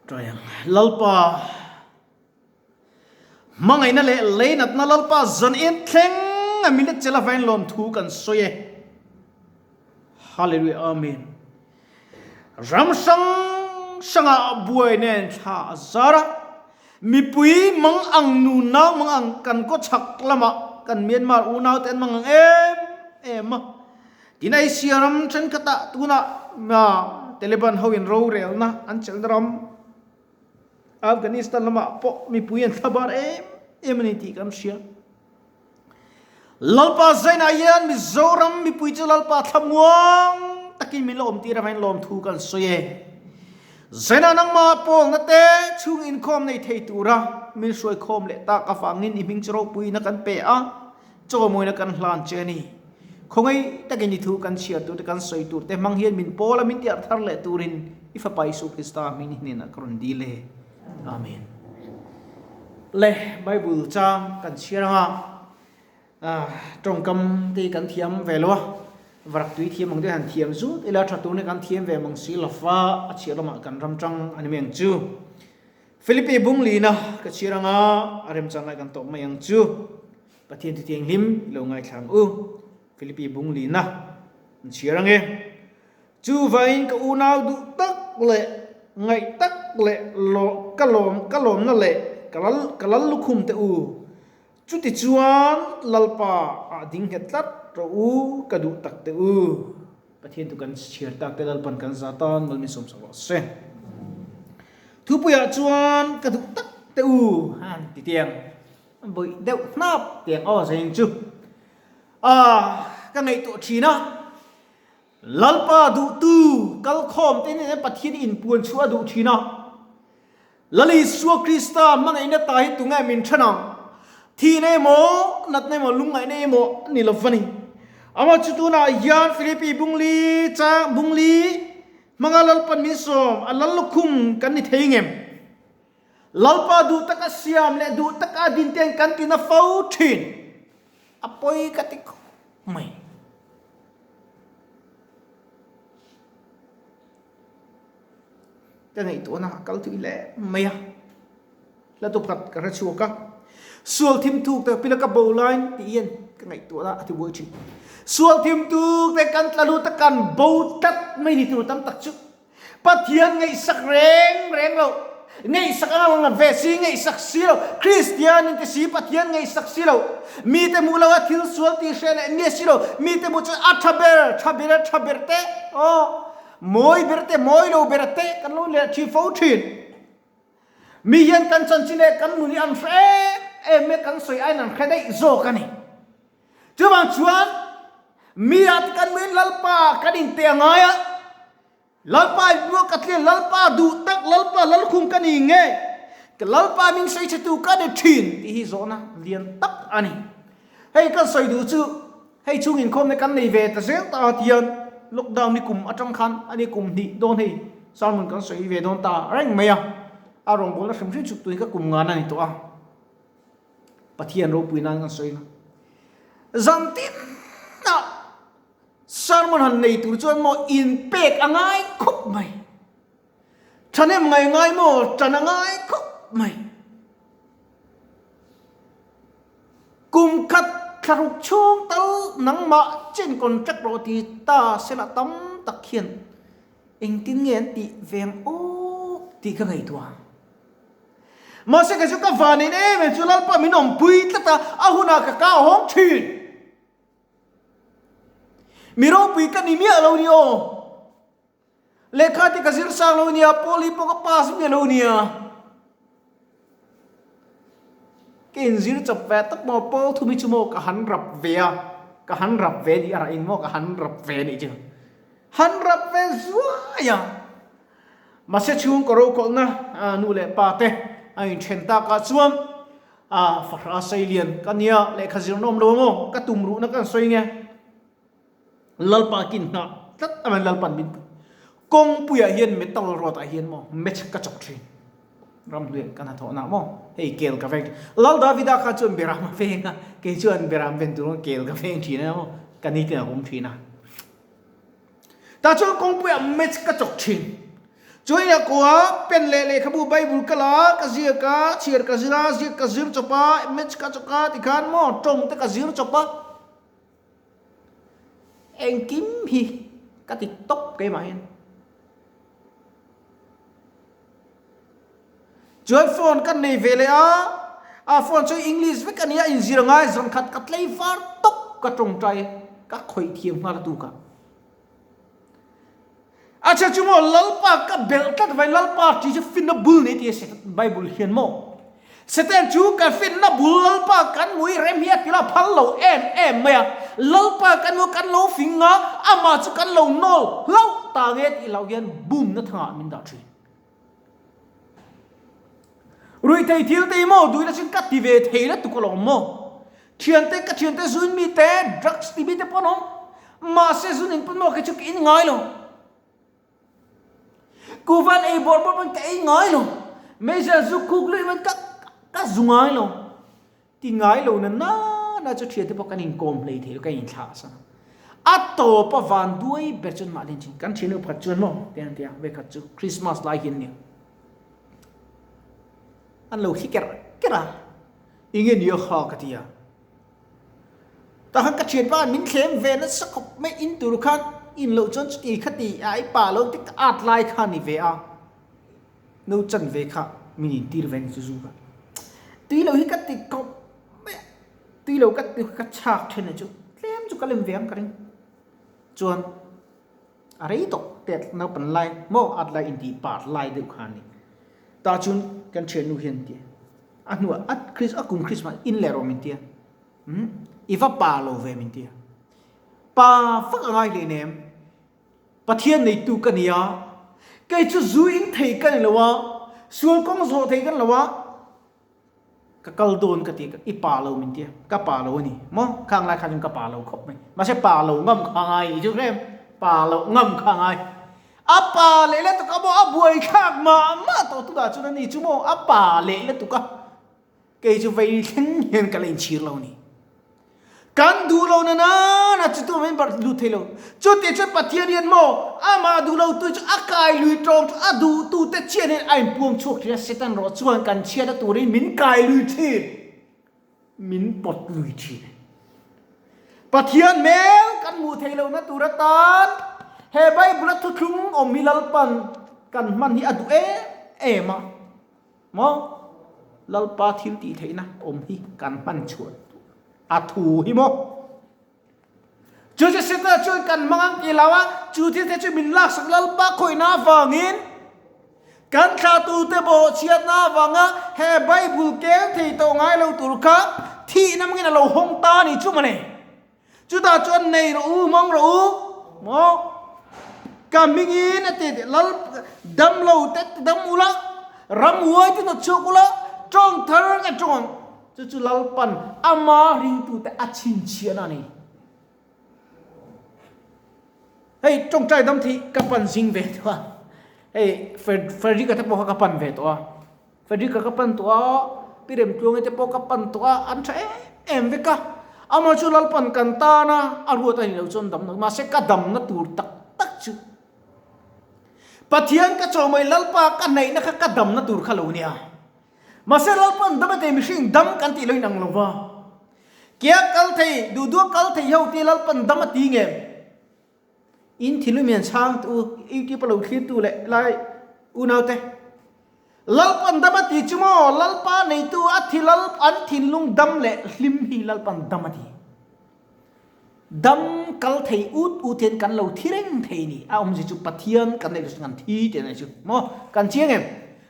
Tawng ang. Lalpa hmangaihna leh leinatna Lalpa zan in thleng a minute chela vain lawmthu kan sawi e. Hallelujah Amen. Ram hrang hrangah buai nen thla a zar a, mipui mang ang nu nau mang ang kan kaw chhak lamah kan Myanmar unau te an mang ang em em a. Tin Asia ram thenkhatah tunah Taliban ho in rorelna an chelhna ram Afghanistan lamah pawh mipui an thlabar em em a ni tih kan hria. Lalpa zainah hian Mizoram mipui chu Lalpa thlamuang takin min la awm tir avangin lawmthu kan sawi e. Zainah nangmah pawlna te chhung inkhawm nei thei tura min hruaikhawm leh tak avangin i hming chu ropuina kan pe a, Chawmawina kan hlan che a ni. Khawngaih takin i thu kan chhiar tur te, kan sawi tur te hmang hian min pawl a, min tiar thar leh turin i Fapa Isu Krista hming i hnenah ka rawn dil e. Amen. Le, Bible chang kan chhiar anga tawngkam te hi kan thiam ve lo a, varak tui thiam ang te han thiam zut ila tha tur ni kan thiam ve mang si lova a chhiar lamah kan ram tang a ni mai ang chu. Philipi bung lina ka chhiar anga a remchang lai kan tawp mai ang chu. Pathian thutianghlim i lo ngaithla ang u. Philipi bung lina an chhiar ang e. Chuvain ka unau duh tak leh ngaih tak leh ka lawm ka lawmna leh ka lal ka lal lukhum te u. Chuti chuan Lalpa ah ding nghet tlat rawh u ka duh tak te u. Pathian tu kan chhiar tak te Lalpan kan za tan mal min sawmsak rawh se. Thupuiah chuan ka duh tak te u han ti tiang. Bawih deuh hnap tiang aw zeng chu a ka ngaihtuah thin a, Lalpa duhtu kalkhawm te nen Pathian inpuan chhuah a duh thin a, Lal Isua Krista hmangaihna ta hi tunge min then ang? Thihna emaw, natna emaw, lungngaihna emaw a ni lo va ni. Amah chu tunah hian Philippi bungli chang bungli hmanga Lalpan min sawm a lal lukhum kan ni thei ngem? Lalpa duh taka siam leh duh taka din ten kan ti na fo thin. A pawi ka ti khawp mai. Ka ngaihtuahna a kal thui hle mai a. Hla tu pakhat ka hre chhuak a. Sual thim thuk te pila ka bo lain tih hian ka ngaihtuahna a ti buai thin. Sual thim thuk te kan tla lut a kan bo tlat mai ni tur tam tak chu. Pathian ngaihsak reng reng lo, ngaihsak a ngang ngat ve si, ngaihsak si lo, Kristian in ti si, Pathian ngaihsak si lo, mite hmuh lo a thil sual tih hreh leh nge si lo, mite hmuh chuan a tha ber, tha ber a tha ber te, aw, mawi ber te, mawi lo ber te kan lo leh thin fo thin. Mi hian kan chanchin leh kan nun hi an hre em em e, kan sawi aiin an hre daih zawk a ni. Chuvang chuan mi ah te kan muin Lalpa kan inte a ngai a, Lalpa i buak ka tlian, Lalpa duh tak, Lalpa lalkhum ka ni nge, ka Lalpa min sawi che tu ka ni thin tih hi zawhna lian tak a ni. Hei kan sawi duh chu hei chhung inkhawmna kan nei ve ta zel ta tian lockdown ni kum atang khan a ni kum hnih dawn hei sermon kan sawi ve dawn ta reng mai a, a rawngbawlna hrim hrim chuk tuin ka kum ngan a ni tawh a. Pathian ropui nan kan sawi na. Zan tin ah sermon han nei tur chuan maw in pek a ngai khawp mai. Thahnem ngai ngai maw tan a ngai khawp mai. Kum khat thlaruk chhung tal nangmah chen contract rawh ti ta sela tam tak hian engtin nge an tih veng awk tih ka ngaihtuah. Mahse kei chu ka van in em em chu Lalpa min awmpui tlat a, a hunah ka ka hawng thin. Mi ropui ka ni miah lo ni aw. Lehkha te ka zir sang lo nia, Paul hi pawh ka pass miah lo nia. Ka inzir chawp ve tak maw, Paul thum hi chu maw ka han rap ve a, ka han rap ve ni a rah in maw ka han rap ve nih chu. Han rap ve zuai a. Mahse chhungkaw rokhawlhna nu leh pa te a inthen takah chuan fahra sailian ka nia, lehkha zirna awm lo ang aw, ka tum ruhna ka sawi nge. Lalpa kin nghah tlat avangin Lalpa'n min pui. Kawngpuiah hian metal road ah hian maw match ka chawk thin. Ramhnuiah ka hnathawhna maw hei kel ka veng thin. Lal Davida kha chuan beram a veng a, kei chuan beram ven tur kel ka veng thin a maw, ka ni te a awm thin a. Tah chuan kawngpuiah match ka chawk thin. Chuan ina kua pen leh lehkhabu Bible ka la a, ka ziak a, chhiar ka zir a, ziak ka zir chawp a, maths ka chawk a tikhan maw tawng te ka zir chawp a. Engkim hi ka ti tawp keimah hian. Chuan phone ka nei ve leh a, a phone chu English vek a nia inzir angai zan khat ka tlei var tawp ka tawngtai ka khawih thiam nghal a tuk a. A chhe chu maw Lalpa ka belh tlat vai Lalpa tih chu finna bul ni tih a se Bible hian maw Satan chu kan finna bul Lalpa kan mui rem hi a ti la phal lo em em mai a Lalpa kan mu kan lo fing a amah chu kan lo nawl hlauh ta nge tih loh hian bumna thangah min dah thin. Ruihthei thil te hi maw duhna chin ka ti ve thei la tuk alawm maw? Thiante ka thiante zun mi te drugs ti mi te pawh an awm. Mahse zun in pawn maw kei chu ka in ngai lo. Kuvan ei bawrh bawrh pawn ka ei ngai lo. Meizial zu khuk luih pawn ka ka zu ngai lo. Ti ngai lo na na na chu thiante pawh kan inkawm hlei thei lo ka inthlah a sana. A tawp a van duai ber chuan mah len chin kan thiannu pakhat chuan maw tiang tia vekhat chu Christmas lai hian nia. An lo hli kerh kerh a, enge nia kha ka ti a. Tah khan ka thianpa khan min thlem ve nasa khawp mai in tur khan in loh chuan chuti kha ti a i pa lo te ka at lai kha ni ve a. No chan ve kha min intir ve ni chu zu kha. Tui lo hi ka ti khawp mai a, tui lo ka ti ka chhak then a chu tlem chu ka lem ve ang ka ring. Chuan a rei tawh tet naupan lai maw at lai intih par lai deuh kha a ni. Tah chuan kan thiannu hian ti a hnuah a Chris a kum Christmas in leh rawh min tia umm i va pa lo ve min tia. Pa vak a ngai hleinem. Pathian neitu ka ni a, kei chu zu in thei ka ni lo a, sual kawng zawh thei ka ni lo a, ka kal dawn ka ti, i pa lo min ti a, ka pa lo a ni maw, khang lai kha chuan ka pa lo khawp mai, mahse pa lo ngam kha ngai ni chu hrem, pa loh ngam kha ngai, a pa leh lutuk a maw, a buaithlak mah mah tawh tunah chuan a ni chu maw, a pa leh lutuk a. Kei chu vei thleng hian ka la inchhir lo a ni. Kan duh lo na nana chu tu min bar lut thei lo. Chuti chuan Pathian hian maw amah duh lo tu chu a kai lui tawng chu a duh tu te chian hian a inpuang chhuak thin a, Satan rawh chuan kan chhiatna turin min kai lui thin, min pawt lui thin. Pathian hmel kan hmuh theih lohna tur atan he Bible a thuthlung awm hi Lalpan kan hman hi a duh em em a. Maw? Lalpa thil tih theihna awm hi kan hman chhuah a thu hi maw? Chu chu Setana chuan kan hmang ang ti lo a, chu thil te chu min laksak Lalpa khawihna avangin kan thlahtute bawhchhiatna avanga he Bible keng thei tawh ngai lo tur kha thihna hmangin a lo hawng ta a ni chu mawle. Chutah chuan nei rawh u, hmang rawh u, maw? Ka hmingin a ti lal dam lo te dam ula, ram huai te hnawt chhuak ula, tawng thar ka tawng ang. Chu chu Lalpan ama ringtute a chhinchhiahna a ni. Hei tawngtai dam thei ka pan zing ve tawh a, hei Frederick-a te pawh kha ka pan ve tawh a. Frederick-a ka pan tawh a, Pi Remtluangi te pawh ka pan tawh a, an tha em em vek a. Amah chu Lalpan kan tan a, a ruat a ni lo chuan dam na, mahse ka damna tur tak tak chu Pathian ka chaw mai Lalpa ka hnaihna kha ka damna tur kha lo nia. Mahse Lalpan dam a thei mihring dam kan tih lo inang lo va. Kia kal thei, duh duh a kal thei ho te Lalpan dam a ti ngem? In thinlung hian chhang tu YouTube a lo thlir tu leh lai unaute Lalpan dam a ti chu maw Lalpa neitu a thi lal an thinlung dam leh hlim hi Lalpan dam a ti dam kal thei ut ut hian kan lo thi reng thei ni a awmzia chu Pathian kan neih lo chuan kan thi tih a nih chu maw kan chiang em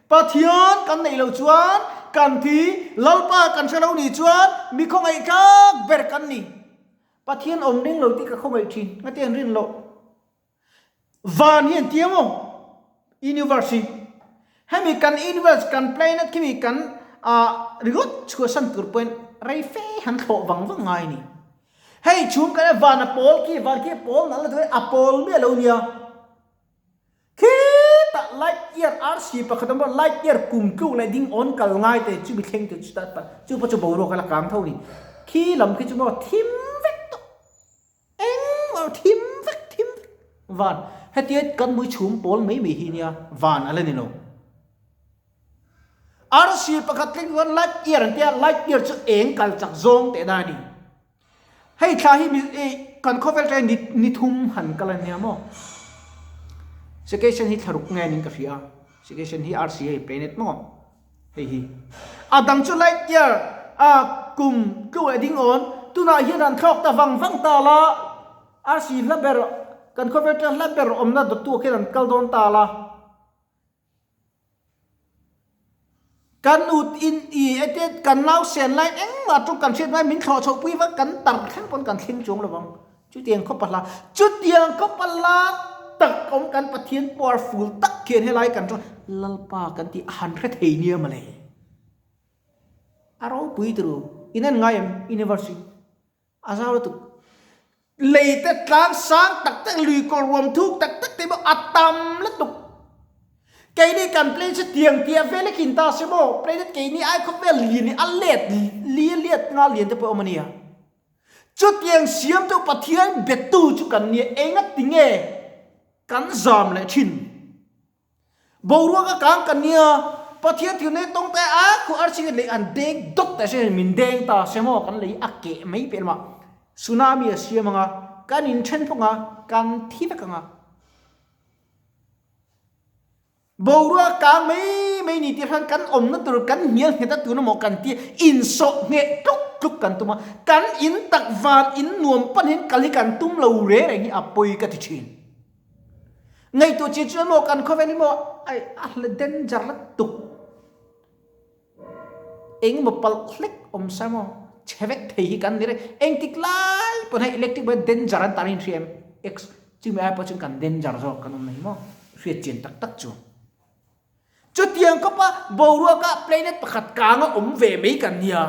Pathian kan neih lo chuan kan thi Lalpa kan hre lo nih chuan mi khawngaihthlak ber kan ni. Pathian awm ring lo tih ka khawngaih thin, ngati an rin loh? Van hi an ti emaw? Universe hi. Hemi kan universe, kan planet khimi kan ah ringawt chhuahsan tur pawhin rei fe han thlawh vang vang ngai a ni. Hei chhung kan van a pawl khi, van khi a pawl nalh na duh e, a pawl miah lo nia. Khitah light year RC pakhat awm a, light year kum tluk leh ding awn kal ngai te chu mi thleng te chu ta chu pawh chu boruak a la kang tho a ni. Khi lam khi chu maw thim vek tawh engmah thim vek thim vek van. Hetia kan mui chhum pawl mai mai hi nia van a la ni lo. Arsi pakhat thleng chuan light year an tia, light year chu eng kal chak zawng teh na a ni. Hei thla hi kan khawvel ṭai ni ni thum han kal a nia maw? Sikation hi thla ruk nge niin ka hria a, Sikation hi arsi hei planet maw? Hei hi a dang chu light year a kum tlu leh ding awn tunah hian han thlawk ta vang vang ta la, arsi hla ber kan khawvel ṭai hla ber awmna dawttu ah khian han kal dawn ta la. Kan ut in i ete kan nau sen lai engmah chu kan hriat mai min thlawh chhoh pui vak kan tar thleng pawn kan thleng chuang lovang. Chutiang khawp a hla chutiang khawp a la tak awm kan Pathian powerful tak khian helai kan ṭawng Lalpa kan tih a han hre thei nia mawle. A ropui turu in en ngai em universe hi. A zau lutuk. Lei te tlang sang tak tak, lui kawr ruam thuk tak tak te pawh a tam lutuk. Keini kan plane chu tiang tiah vel a kin ta se maw, plane keini ai khawp vel lian hi a let li a let nga lian te pawh a awm a nia. Chutiang siamtu Pathian betu chu kan nia, enga tinge kan zam leh thin. Boruak a kang kan nia, Pathian thil nei tawng te a khu arching lei an deng dawt ta se min deng ta se maw kan lei a keh mai piah lamah tsunami a siam anga kan in then phawng a kan thi vek anga boruak kang mai mai ni tir khan kan awmna tur kan hnial nghet a tuna maw kan tia insawh ngheh tluk tluk kan tum a kan in tak van in nuam pan hian kal hi kan tum lo reng reng hi a pawi ka ti thin. Ngaihtuah chi chuan maw kan khawvel hi maw ai a hla danger la tuk eng emaw palh hlek awm sa maw chhe vek thei hi kan ni reng engtik lai pawn hei electric bike danger an tar hi in hria em x chumi ai pawh chuan kan danger zawk kan awm nei maw hriat chian tak tak chu chutiang khawpa boruaka planet pakhat kanga awm ve mai kan nia.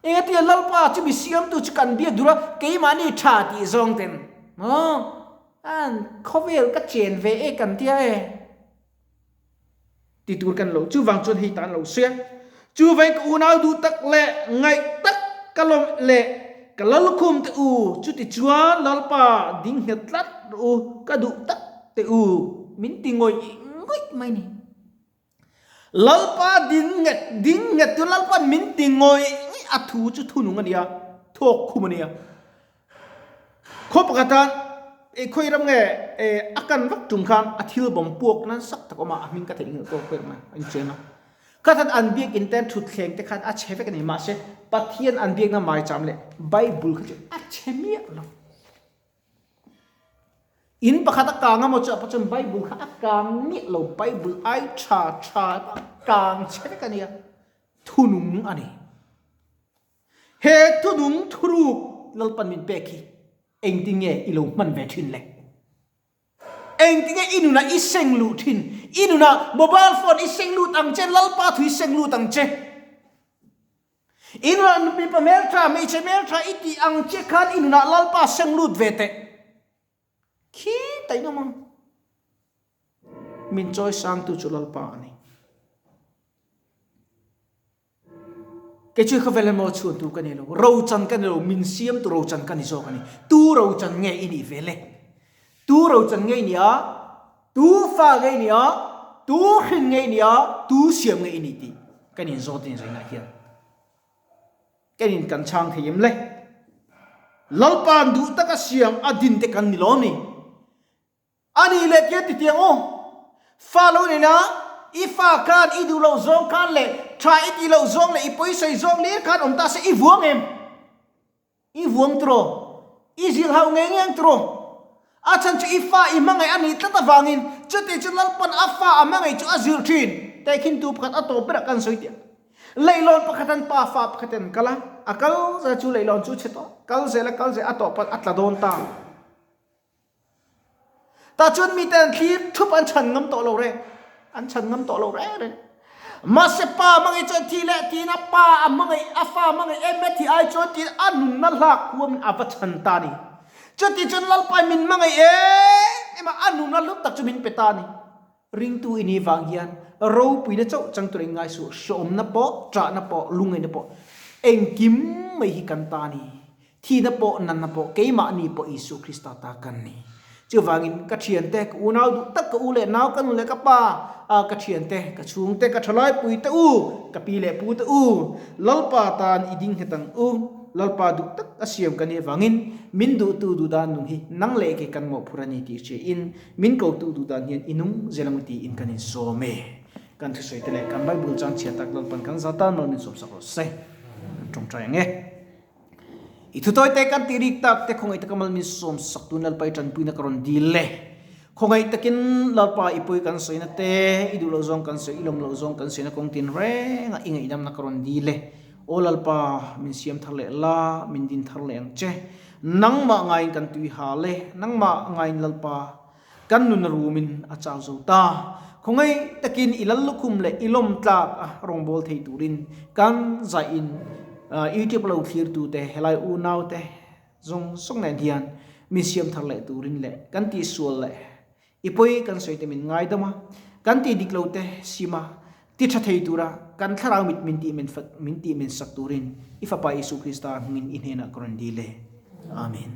Engati Lalpa chu mi siamtu chu kan biak dur a, keimahni tha tih zawng ten maw an khawvel ka chen ve e kan tia e ti tur kan lo chuvang chuan hei tan lo sia chuvang ka unau duh tak leh ngaih tak ka lawm leh ka lalkhum te u chuti chuan Lalpa ding nghet tlat rawh u ka duh tak te u min ti ngawih ngawih mai ni. Lalpa ding nghet ding nghet chu Lalpa'n min ti ngawih ngawih a thu chu thunung a nia, thawk khum a nia. Khaw pakhata e khawi ram nge e a kan vak tum khan a thil bawm puak nan sak tak awm a, a hming ka theih nghilh tawk khawi ram nge a incheng a. Kha khan an biak in ten thutthleng te khan a chhe vek a ni mahse Pathian an biakna maicham leh Bible kha chu a chhe miah lo. In pakhat a kang a maw chu apa chuan Bible kha a kang miah lo, Bible ai tha tha a kang che vek a nia, thunung a ni. He thunung thuruk Lalpan min pek hi engtin nge i lo hman ve thin le? Engtin nge i nunah i seng luh thin? I nunah mobile phone i seng lut ang che, Lalpa thu i seng lut ang che. I nunah mipa hmeltha, hmeichhe hmeltha i tih ang che khan i nunah Lalpa seng lut ve teh. Khi ta in awm ang. Min chawi sangtu chu Lalpa a ni. Kei chu khawvel emaw chhuan tur ka ni lo, rochan ka ni lo, min siamtu rochan ka ni zawk a ni. Tu rochan nge i nih ve le? Tu rochan nge i nih a? Tu fa nge i nih a? Tu hrin nge i nih a? Tu siam nge i nih tih kan inzawt in zainah hian kan in kan chhang thei em le? Lalpa'n duh taka siam a din te kan ni lo ni. A nih leh tia ti tiang aw. Fa lo nei la, i fa khan i duh loh zawng khan leh tha i tih loh zawng leh i pawisawi zawng lir khan awm ta se i vuang em? I vuang tiraw? I zilh hauh ngei ngei ang tiraw? A chhan chu i fa i hmangaih a nih tlat avangin chuti chu Lalpan a fa a hmangaih chu a zilh thin. Tehkhintu pakhat a tawp berah kan sawi tih a. Leihlawn pakhat an pa fa pakhat an kal a, a kal zel chu leihlawn chu chhe tawh, kal zel a kal zel a tawp a tla dawn ta. Tah chuan mite an thlir thup an chhan ngam tawh lo reng, an chhan ngam tawh lo reng reng. Mahse pa hmangaih chuan thi leh tiin a pa a hmangaih, a fa hmangaih em em thi ai chuan tiin a nunna hlak huamin a va chhan ta a ni. Chuti chuan Lalpa min hmangaih em em a, a nunna hlu tak chu min pe ta a ni. Ringtu i nih vang hian ropuina chauh chang tur in ngai suh, hreawmna pawh, ṭahna pawh, lungngaihna pawh, engkim mai hi kan ta a ni. Thihna pawh, nanna pawh, keimahni pawh Isua Krista ta kan ni. Chuvangin ka thiante, ka unau duh tak, ka u leh nau, ka nu leh ka pa, ka thiante, ka chhungte, ka thalaipui te u, ka pi leh pu te u, Lalpa tan i ding nghet ang u. Lalpa duh tak a siam ka nih avangin min duhtu duhdan nung hi nang leh kei kan mawhphurh a ni tih hriain min kotu duhdan hian i nung zel ang u tiin kan insawm e. Kan thusawi te leh kan Bible chang chhia tak Lalpan kan za tan mal min sawmsak rawh se. Kan tawngtai ang e. I thutawi te kan tih rik tak te khawngaih taka mal min sawmsak tun Lalpa i tanpuina ka rawn dil le. Khawngaih takin Lalpa i pawi kan sawina te, i duh loh zawng kan sawi, i lawm loh zawng kan sawina kawng tin rengah i ngaihdamna ka rawn dil e. Aw Lalpa, min siam thar leh la, min din thar leh ang che. Nangmah ngaiin kan tui hal e, nangmah ngaiin Lalpa, kan nun rumin a chau zo ta. Khawngaih takin i lal lukhum leh i lawm tlak a rawngbâwl thei turin kan zaiin YouTube lo thlirtute, helai unaute zawng zawng nen hian min siam thar leh turin leh kan tihsual leh I pawi kan sawi te min ngaidam a, kan tih dik lo te sim a, ti tha thei tura kan thlarau mit min tih men min tih men sak turin i Fapa Isu Krista hmingin i hnenah ka rawn dil e. Amen.